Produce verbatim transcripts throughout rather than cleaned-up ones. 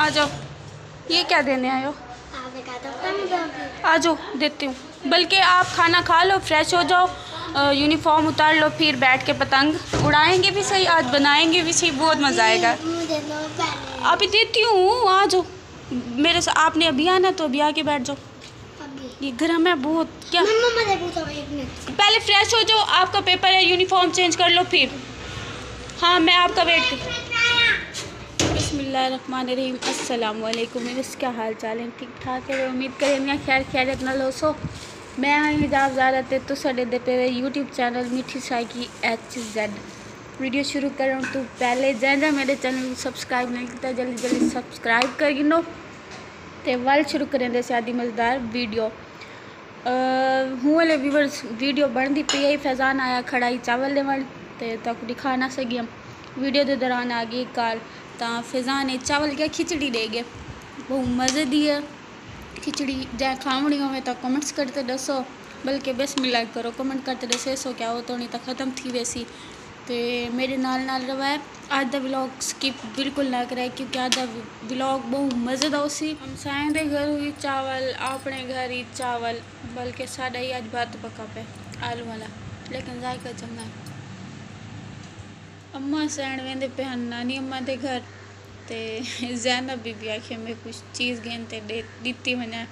آ جاؤ، یہ کیا دینے آئے ہو؟ آ جاؤ، دیتی ہوں۔ بلکہ آپ کھانا کھا لو، فریش ہو جاؤ، یونیفارم اتار لو، پھر بیٹھ کے پتنگ اڑائیں گے بھی صحیح، آج بنائیں گے بھی صحیح، بہت مزہ آئے گا۔ ابھی دیتی ہوں، آ جاؤ۔ میرے ساتھ آپ نے ابھی آنا، تو ابھی آ کے بیٹھ جاؤ۔ یہ گرم ہے بہت۔ کیا؟ پہلے فریش ہو جاؤ، آپ کا پیپر ہے، یونیفارم چینج کر لو پھر۔ ہاں، میں آپ کا ویٹ کر بسم اللہ الرحمن الرحیم۔ السلام علیکم ویورز، کیا حال چال ہیں؟ ٹھیک ٹھاک ہے؟ امید کریں خیر خیریت نال ہوسو۔ میں ہاں حجاب زہرا تے تساں ݙیہدے پئے وے یوٹیوب چینل میٹھی سرائیکی ایچ زیڈ۔ ویڈیو شروع کرݨ توں پہلے جیں جیں میݙے چینل کوں سبسکرائب نہیں کیتا، جلدی جلدی سبسکرائب کر گھنو۔ تے ول شروع کریندے سے آدی مزیدار ویڈیو۔ ہوں والے ویورز، ویڈیو بݨدی پئی ہے۔ فیضان آیا کھڑا ہی چاول ݙیوݨ، تے تہاکوں ݙکھا نہ سڳیام۔ ویڈیو دے دوران آ ڳئی کال، تاں فیضان اے چاول کیا کھچڑی ݙے ڳئے۔ بہوں مزے دی ہے کھچڑی۔ جے کھاوݨی ہووے تاں کمنٹس کر تے ݙسو، بلکہ بسم اللہ کرو، کمنٹ کر تے ݙسو کیا او توڑی تاں ختم تھی ویسی۔ تے میݙے نال نال رہوے۔ اڄ دا ولاگ سکپ بالکل نہ کرے، کیونکہ اڄ دا ولاگ بہوں مزے دا ہوسی۔ ہمسائیں دے گھر وی چاول، اپݨے گھر وی چاول، بلکہ ساݙا ہی اڄ بھت پکا پئے آلو والا، لیکن ذائقہ چنڳا ہے۔ اماں سئیݨ ویندے پئے ہن نانی اماں دے گھر، تے زینب بی بی آکھے میکوں چیز گھن تے ݙے، ݙتی ونڄے۔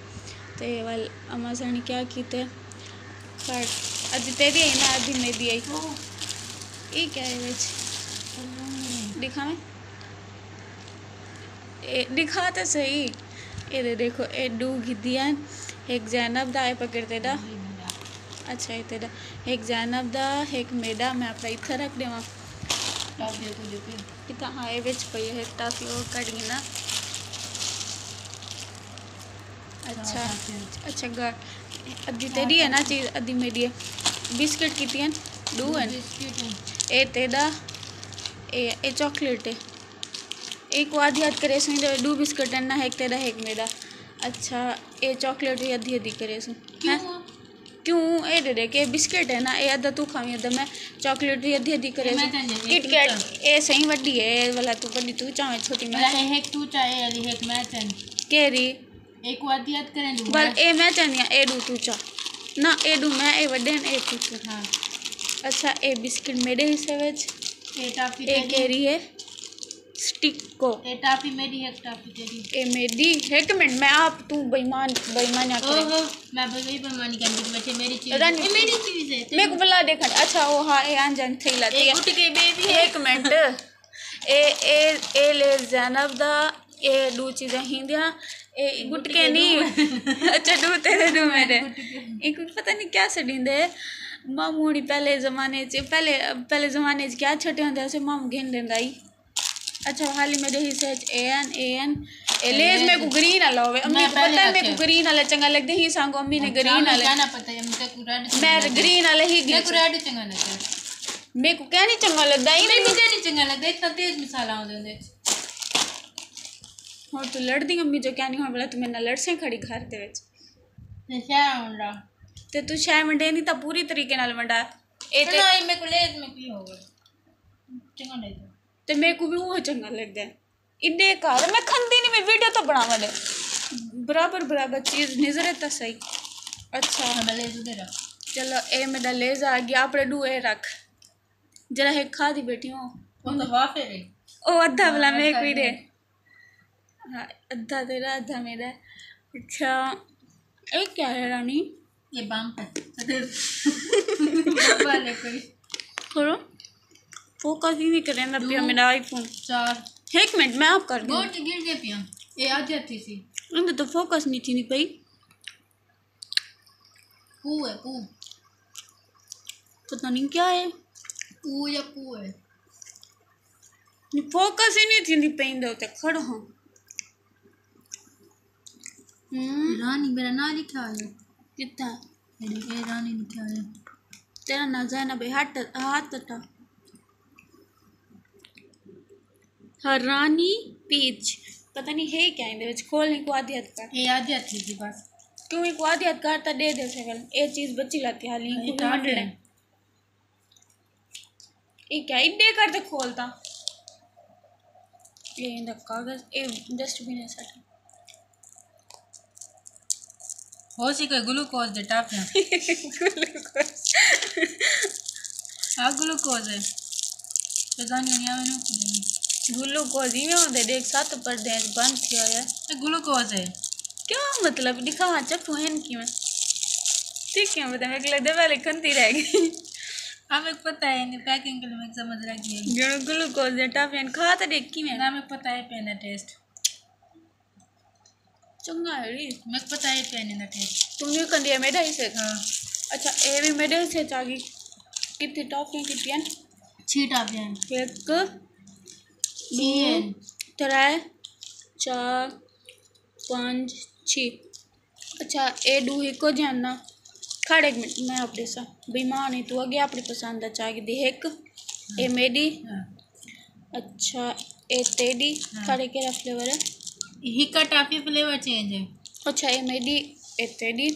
تے ول اماں سئیݨ کیا کیتے، کٹ۔ ادھی تیݙی آئی نا، ادھی میݙی آئی۔ اے کیا ہے وچ؟ ݙکھاویں؟ اے ݙکھا تے صحیح۔ اے دے ݙیکھو، اے ݙو گھدی ہن، ہک زینب دا، اے پکڑ تیݙا۔ اچھا، اے تیݙا۔ ہک زینب دا، ہک میݙا۔ میں اپݨا اتھاں رکھ ݙیواں۔ کتھاں؟ ہاں، اے وچ پئی ہے ہک ٹافی، او کڈھ گھناں۔ اچھا، اچھا، گڈ۔ ادھی تیݙی ہے نا چیز، ادھی میݙی ہے۔ بسکٹ کتنے ہن؟ ݙو ہن۔ اے تیݙا، اے، اے چاکلیٹ ہے۔ اے کوں ادھی ادھ کریسوں، ݙو بسکٹ ہن نا، ہک تیݙا، ہک میݙا۔ اچھا، اے چاکلیٹ وی ادھی ادھی کریسوں۔ کیوں؟ کیوں؟ اے ݙے ݙے کہ بسکٹ ہے نا، اے ادھا توں کھاویں، ادھا میں۔ چاکلیٹ وی ادھی ادھی کریسوں۔ کٹ کیٹ، اے صحیح وݙی ہے، اے والا توں وݙی توں چاویں، چھوٹی میں۔ کیری؟ اے کوں ادھی ادھ کریں ݙو بس۔ اے میں چاہندی ہاں، اے ݙو توں چا۔ نہ، اے ݙو میں، اے وݙے ہن، اے توں چا۔ ہاں۔ اچھا، اے بسکٹ میݙے حصے وچ۔ اے ٹافی اے تیݙی۔ کیری ہے؟ سٹکو۔ اے ٹافی میݙی، ہک ٹافی تیݙی۔ اے میݙی، ہک منٹ، میں آپ توں بےایمان، بےایمانیاں کریں۔ اوہو، میں بے-، بے-، بےایمانی کرݨی، بچے میݙی چیز ہے۔ رانی، اے میݙی چیز ہے۔ میکوں بلا ݙیکھݨ۔ اچھا، او ہاں، اے آن جان تھئی لاتی اے ہے۔ گٹ کے بے بھی ہے۔ ہک منٹ۔ اے، اے، اے لیز زینب دا، اے ݙو چیزاں ہیندیاں، اے گٹ کے نہیں۔ اچھا، ݙو تیݙے، ݙو میݙے۔ گٹ کے۔ اے کوئی پتہ نہیں کیا سݙیندے۔ ماموں ہوݨی پہلے زمانے چ، پہلے، پہلے زمانے چ کیا چھٹے ہوندے سے، ماموں گھن ݙیندا ہئی۔ اچھا، حالی میݙے حصے چ اے این، اے این، اے لیز۔ میکوں گرین والا ہووے۔ امی کوں پتہ ہے، میکوں گرین والا چنڳا لڳدا ہی، سانگو امی نے گرین والا۔ میں گرین والا ہی گھن۔ میکوں کیا نہیں چنڳا لڳدا، اے میکوں کیا نہیں چنڳا لڳدا، اتنا تیز مسالہ ہوندے ہوندے۔ ہݨ توں لڑدی امی جو کیا نہیں، ہݨ بھلا توں میݙے نال لڑسیں کھڑی گھر دے وچ۔ تے شے ونڈا۔ تے توں شے ونڈے نہیں تاں پوری طریقے نال ونڈا۔ اے تے نہ، اے میکوں لیز میں کی ہووے۔ چنڳا لڳدا۔ تے میکوں وی اوہو چنڳا لڳدا ہے۔ ایݙے کر، میں کھاندی نہیں، میں ویڈیو تاں بݨاوݨ ݙے۔ برابر برابر چیز نظر ہے تاں صحیح۔ اچھا۔ میں لیز ادھر رکھ۔ چلو، اے میݙا لیز آ ڳیا، اپݨے ݙو اے رکھ۔ جیڑھا ہک کھادی ٻیٹھی ہوں۔ او تاں وافر ہے۔ او ادھا بھلا میکوں ہی ݙے۔ ہاں، ادھا تیݙا، ادھا میݙا۔ اچھا، اے کیا ہے رانی؟ اے بمپ ہے۔ بمپ والے کوئی۔ کرو۔ فوکس ہی نہیں کریندا پیا میݙا آئی فون۔ چار۔ ہک منٹ، میں آپ کر دوں۔ بہت گر ڳئے پیا۔ اے آدھی ہتھی سی۔ اندر تو فوکس نہیں تھیندی پئی۔ پو ہے، پو۔ پتہ نہیں کیا ہے۔ پو یا پو ہے۔ فوکس ہی نہیں تھیندی پئی، اندر تے کھڑا ہاں۔ ہوں۔ رانی میݙا ناں لکھا ہے۔ کتھاں؟ اے، اے رانی لکھا ہے۔ تیݙا ناں زینب ہے، ہٹ، ہاتھ ہٹا۔ ہاں، رانی پیچ۔ پتہ نہیں ہے کیا ایندے وچ، کھول نہیں، کوں آدھی ہتھ کر۔ اے آدھی ہتھ تھی بس۔ کیوں، کوں آدھی ہتھ کر تاں ݙے ݙیسے ول۔ اے چیز بچی لاتی حالی، اے کوں ٹاپ ونڈݨے۔ ہے۔ اے کیا ایݙے کر تے کھول تاں۔ یہ ایندا کاغذ، اے ڈسٹ بن ہے ساڈا۔ ہو سی کوئی گلوکوز دے ٹافیاں۔ آ گلوکوز ہے۔ پتہ نہیں آوے نو کدے۔ گلوکوز ایویں ہوندے، ڈیکھ ست پردے اچ بند تھیا ہویا ہے۔ اے گلوکوز ہے۔ کیا مطلب؟ ݙکھا ہاں، چکھوں ہن کیویں؟ ٹھیک ہے، پتہ میکوں لڳدا پہلے کھندی رہ ڳئی۔ ہاں، میکوں پتہ ہے، ایندی پیکنگ کوں میکوں سمجھ لڳ ڳئی۔ جݙوں گلوکوز دے ٹافیاں کھا تے ݙیکھ کیویں؟ نہ، میکوں پتہ ہے پیا ایندا ٹیسٹ۔ چنڳا ہے ری۔ میکوں پتہ ہے پیا ایندا ٹیسٹ۔ تم یوں کندی ہے میݙا حصے؟ ہاں۔ اچھا، اے وی میݙے حصے چ آ ڳئی۔ کتنی ٹافیاں کیتیاں؟ چھی ٹافیاں۔ ہک، ݙو، ترے، چار، پنج، چھی۔ اچھا، اے ݙو ہکو جیہاں نا۔ کھڑ ہک منٹ، میں آپ ݙیساں۔ بھئی ماں نے توں اڳے اپݨی پسند دا چا گھدی۔ ہک، اے میݙی۔ ہاں۔ اچھا، اے تیݙی۔ ہاں۔ کھڑ ہک کیڑھا فلیور ہے؟ ہکا ٹافی فلیور چینج ہے۔ اچھا، اے میݙی، اے تیݙی۔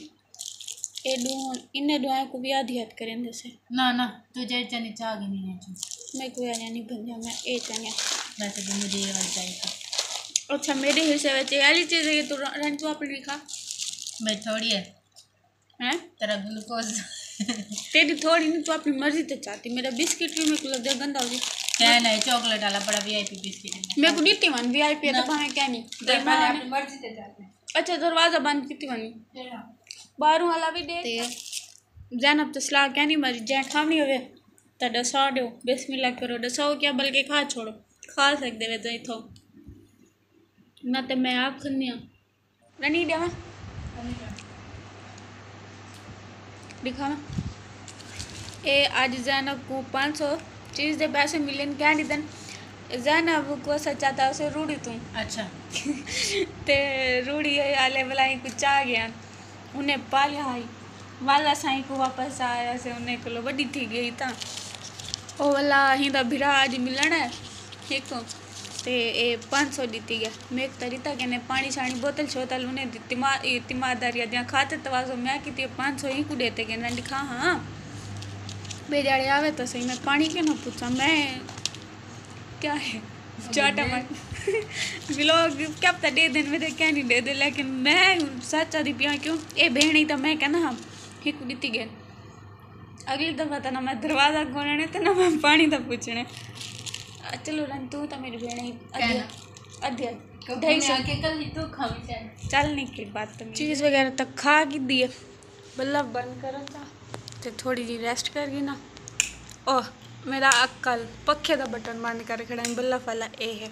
اے ݙو ہن، انہیں ݙوہائیں کوں وی آدھی آدھی کریندے سے۔ نہ، نہ، توں جیڑھی چاہنی چا گھنی ہے چوں۔ میکوں اے آلیاں نہیں بھنجاں، میں اے چاہنی آں۔ ویسے بھی مجھے یہ والی چاہیے تھی۔ اچھا، میݙے حصے وچ اے آلی چیز ہے، توں ر-، رن توں اپݨی لکھا۔ میں تھوڑی ہے۔ ہیں؟ تیرا گلوکوز۔ تیݙی تھوڑی نہیں، توں اپݨی مرضی تے چاتی۔ میݙا بسکٹ وی میکوں لڳدا گندا ہوسی۔ کیا نہیں، چاکلیٹ والا بڑا وی آئی پی بسکٹ ہے۔ میکوں ݙتی ونڄ، وی آئی پی ہے نہ۔ تاں بھاویں کیا نہیں۔ تے میں اپݨی مرضی تے چاتی۔ اچھا، دروازہ بند کیتی ونڄ۔ کیڑھا؟ ٻاہروں والا وی ݙے۔ تے زینب تے صلاح کینی مری، جیں کھاوݨی ہووے تاں ݙسا ݙیو، بسم اللہ کرو، ݙساؤ کیا بلکہ کھا چھوڑو، کھا سڳدے وے تاں اتھوں۔ نہ تے میں آپ کھنی ہاں۔ رنی ݙیواں؟ ݙکھاواں۔ اے اڄ زینب کوں پنج سو چیز دے پیسے ملن، کیا ݙتن؟ زینب کوں اساں چاتا اسے روڑی توں۔ اچھا۔ تے روڑی آلے بلائیں کوں چا ڳئے ہن۔ انہیں پالیا ہئی۔ ول اساں کوں واپس آیا سے، انہیں کولو وݙی تھی ڳئی تاں۔ او ولا ہیندا بھرا اڄ ملݨ ہے ہکوں، تے اے پنج سو ݙتی ڳئے۔ میک تاں ݙتا کینے، پاݨی شاݨی بوتل شوتل انہیں دی تیما-، اے تیمارداری دیاں کھاتے توازو میں کیتی، پنج سو ہی کوں ݙیتے ڳئے۔ رنڈ کھا ہاں۔ ٻئے ڄاڑے آوے تاں صحیح، میں پاݨی کیوں نہ پچھاں؟ میں کیا ہے؟ چاٹا من۔ ولاگ کیا پتہ ݙے دن، میں تے کیا نہیں ݙے دے، لیکن میں سچ آدھی پیاں کیوں؟ اے بھیݨ ہی تاں میں کہنا ہاں، ہک ݙتی ڳئے۔ اڳلی دفعہ تاں نہ میں دروازہ کھولݨے تے نہ میں پاݨی دا پچھݨے۔ آ، چلو رن، توں تاں میݙی بھیݨ ہی۔ ادھی، کہنا۔ ادھی، ادھی۔ ڈھائی سو۔ آ کے کل ہی تو کھاوی چاہے۔ چل نکل بات تو۔ چیز وغیرہ تک کھا گھدی ہے۔ بلب بند کرو تا۔ تے تھوڑی جی ریسٹ کر گھناں۔ اوہ، میݙا عقل پکھے دا بٹن بند کر کھڑا ہے، بلب والا اے ہے۔